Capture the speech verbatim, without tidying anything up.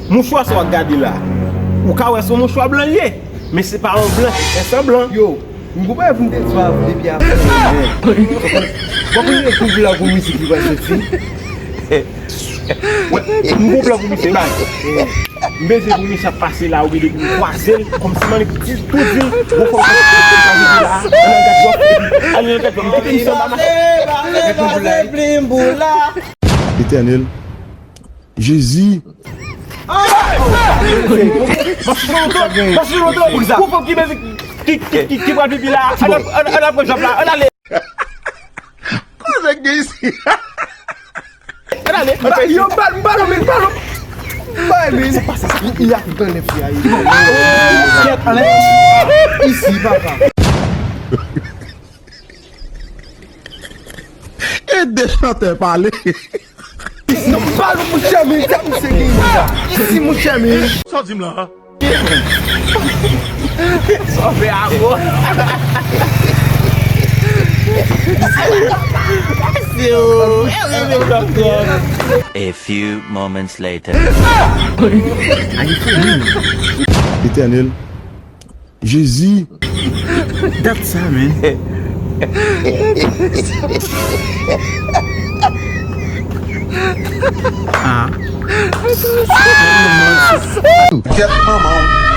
Mouchwa sa w ap gade la, ou ka wè se yon mouchwa blan l ye, men se pa yon blan, se fè sanblan. Yo, m gon bagay pou m te di w depi apre. Bon, pou m kouvri la pou mizik li pral soti. M gon plan pou misye bay. M bezwen pou misye ap pase la, ou gade pou m kwaze l, kòmsi m annik di, tou di l, gwo fòm sa, ann al gad jòf, ann al gad jòf, m kite misye anba mache. Etènèl, Jezi. Gwo fòm ki bezwen, ki, ki, ki, ki pral pipi la, ann al, ann al, ann al pran jòf la, ann ale. Kote nèg gen isi? Ann ale, ann ale. Yo, bal, bal, men, bal. Bay, men. Sa pase sa. Li, li ap grenn fi a, li. Kèt, anlè. Isi, papa. Ede chantè pale. Non, bal, mouchè, men, sa misye gen la. Isi, mouchè, men. Sa w di m la? Sa w fè a gwo. A few moments later. Etènèl, Jezi. Dat sa, men. Ah. Kèt manman w.